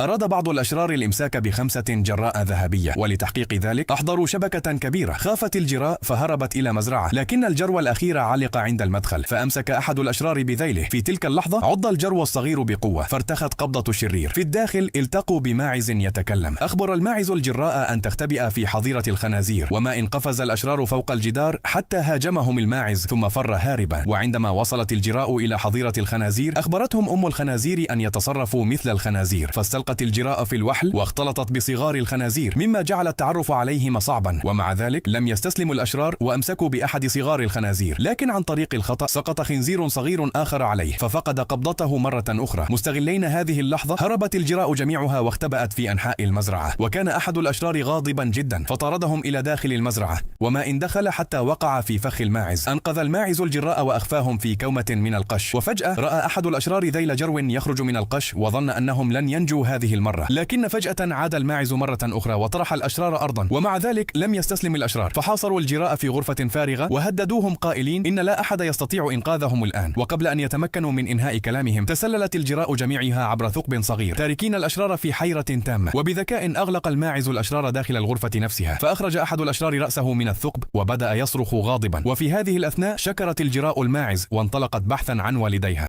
أراد بعض الأشرار الإمساك ب5 جراء ذهبية، ولتحقيق ذلك أحضروا شبكة كبيرة. خافت الجراء فهربت إلى مزرعة، لكن الجرو الأخير علق عند المدخل، فأمسك أحد الأشرار بذيله. في تلك اللحظة عض الجرو الصغير بقوة، فارتخت قبضة الشرير. في الداخل التقوا بماعز يتكلم. أخبر الماعز الجراء أن تختبئ في حظيرة الخنازير، وما إن قفز الأشرار فوق الجدار حتى هاجمهم الماعز ثم فر هاربا. وعندما وصلت الجراء إلى حظيرة الخنازير أخبرتهم أم الخنازير أن يتصرفوا مثل الخنازير، فاستلقت الجراء في الوحل واختلطت بصغار الخنازير، مما جعل التعرف عليهما صعبا. ومع ذلك لم يستسلموا الأشرار وأمسكوا بأحد صغار الخنازير، لكن عن طريق الخطأ سقط خنزير صغير آخر عليه ففقد قبضته مرة أخرى. مستغلين هذه اللحظة هربت الجراء جميعها واختبأت في أنحاء المزرعة، وكان أحد الأشرار غاضبا جدا فطاردهم إلى داخل المزرعة، وما إن دخل حتى وقع في فخ الماعز. أنقذ الماعز الجراء وأخفاهم في كومة من القش، وفجأة رأى أحد الأشرار ذيل جرو يخرج من القش وظن أنهم لن ينجوا هذه المرة، لكن فجأة عاد الماعز مرة أخرى وطرح الأشرار أرضا. ومع ذلك لم يستسلم الأشرار، فحاصروا الجراء في غرفة فارغة وهددوهم قائلين إن لا أحد يستطيع إنقاذهم الآن. وقبل أن يتمكنوا من إنهاء كلامهم تسللت الجراء جميعها عبر ثقب صغير، تاركين الأشرار في حيرة تامة. وبذكاء أغلق الماعز الأشرار داخل الغرفة نفسها، فأخرج أحد الأشرار رأسه من الثقب وبدأ يصرخ غاضبا. وفي هذه الأثناء شكرت الجراء الماعز وانطلقت بحثا عن والديها.